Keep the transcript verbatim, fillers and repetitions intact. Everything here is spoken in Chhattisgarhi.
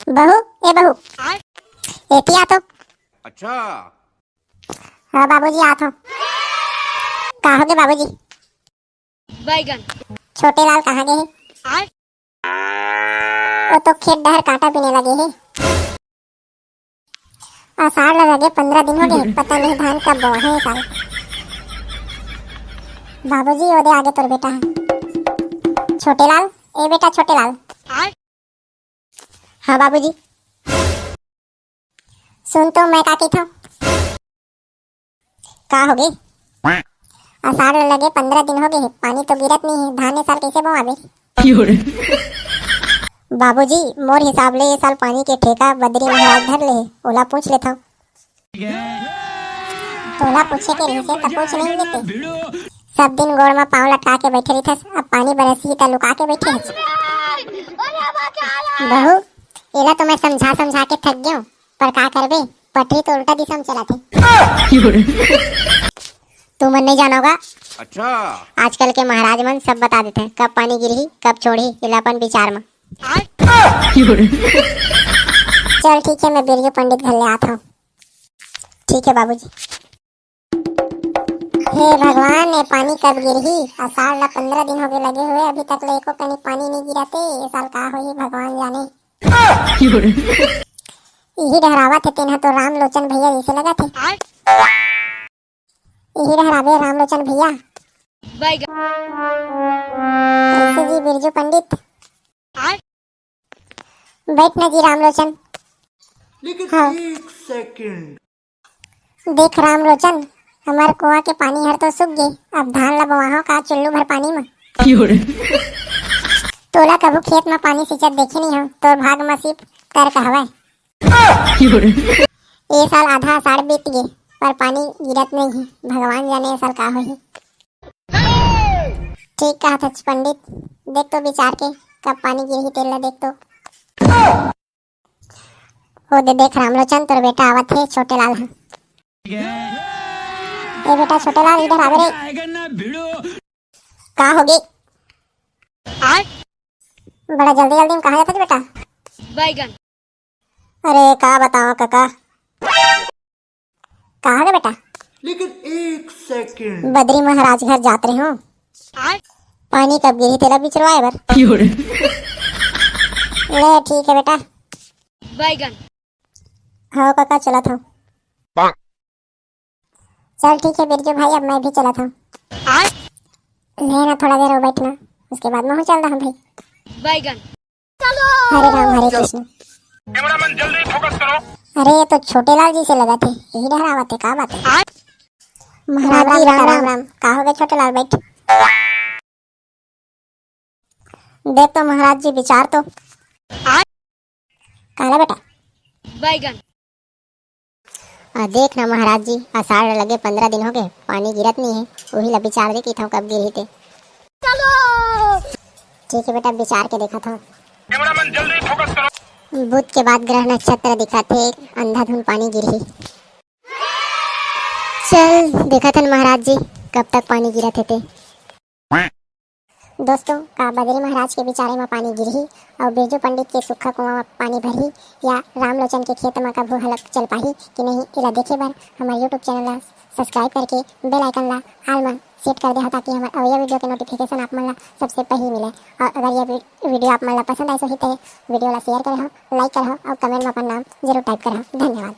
बहू, ए बहू, एती आ तो। अच्छा। हाँ बाबूजी, आत हँव। का होगे बाबूजी? बैगन। छोटे लाल कहाँ गे हे? आय। वो तो खेत डहर कांटा बीने लगे हे। आषाढ़ ल लगे पंद्रह दिन होगे हे, पता नहीं धान कब बोवा हे ए साल। बाबूजी, ओदे आगे तोर बेटा हे। छोटे लाल, ए बेटा छोटे लाल। आय। हाँ बाबूजी। सुन तो, मैं का कहिथँव। का होगे? आषाढ़ ल लगे पंद्रह दिन होगे हे, पानी तो गिरत नहीं हे, धान ए साल कैसे बोवाबे? बाबूजी, मोर हिसाब ले ए साल पानी के ठेका बदरी महाराज धर ले हे, ओला पूछ लेथँव। तोला पूछे के रहिसे त पूछ नहीं लेते। सब दिन गोड़ म पाँव लटका के बैठे रहिथस, अब पानी बरसही त लुका के बैठे हस। बहू, एला तो मैं समझा समझा के थक गेंव, पर का करबे, पटरी तो उल्टा दिशा म चलत हे। तुमन नहीं जानोगा। अच्छा। आजकल के महाराज मन सब बता देथे, कब पानी गिरही, कब छोड़ही, एला अपन विचार म। चल ठीक हे, मैं बिरजू पंडित घर ले आत हँव। ठीक हे बाबूजी। हे भगवान, ये पानी कब गिरही? आषाढ़ ला पंद्रह दिन होगे लगे हुए, अभी तक ले एको कनी पानी नहीं गिरत हे। ये साल का होही, भगवान जाने। इही डहरावत हे तेन ह तो रामलोचन भैया जैसे लगत हे। इही डहरावे रामलोचन भैया। बैगन। कैसे जी बिरजू पंडित? आय। बैठ ना जी रामलोचन। लेकिन हाँ। एक सेकंड। देख रामलोचन, हमर कुआं के पानी हर तो सूख गे, अब धान ला बोआहूं का चुल्लू भर पानी म? तोला कभू खेत म पानी सिंचत देखे नहीं हंव, तोर भाग म सिर्फ कर कहवय। ए साल आधा आषाढ़ बीत गे, पर पानी गिरत नहीं हे। भगवान जाने ए साल का होही। ठीक कहत हच पंडित, देख तो विचार के, कब पानी गिरही तेला देख तो। ओ दे देख रामलोचन, तोर बेटा आवत हे, छोटे लाल ह। ए बेटा छोटे लाल, इधर आवे रे। का होगे? बड़ा जल्दी जल्दी म कहाँ जात हच बेटा? बैगन। अरे का बतावं कका। का होगे बेटा? लेकिन एक सेकंड। बदरी महाराज घर जात रहे हंव। पानी कब गिरही तेला बिचरवाए बर। ले ठीक हे बेटा। बैगन। हव कका, चलत हंव। चल ठीक हे बिरजू भाई, अब मैं भी चलत हंव। ले ना, थोड़ा देर अउ बैठ ना, उसके बाद महूं चल दहूं भाई। बैगन। हरे राम हरे कृष्ण। कैमरामैन जल्दी फोकस करो। अरे ये तो छोटे लाल जैसे लगत हे, यही डहर आवत हे, का बात हे? महाराज जी राम राम। राम राम। का होगे छोटे लाल, बैठ। देख तो महाराज जी, विचार तो। काला बेटा? बैगन। आ, देख ना महाराज जी, आषाढ़ लगे पंद्रह दिन होगे, पानी गिरत नहीं हे, उही ला विचार दे कि थव कब गिरही ते। ठीक हे बेटा, विचार के देखत हंव। कैमरामैन जल्दी फोकस करो। बुध के बाद ग्रह नक्षत्र दिखत हे, अंधाधुन पानी गिरही। चल देखत हन महाराज जी, कब तक पानी गिरत हे ते। दोस्तों, का बदरी महाराज के बिचारे म पानी गिरही अउ बिरजू पंडित के सुक्खा कुआं म पानी भरही, या रामलोचन के खेत म कभू हलक चल पाही कि नहीं, एला देखे बर हमर YouTube चैनल ला subscribe करके bell icon ला all म set कर देहव, ताकि हमर अवइया video के notification आप मन ला सबसे पहिली मिले। अउ अगर ये वी-, video आप मन ला पसंद आइस होही, त video ला share करे हो, like करे हो अउ comment म अपन नाम जरूर type करे हो। धन्यवाद।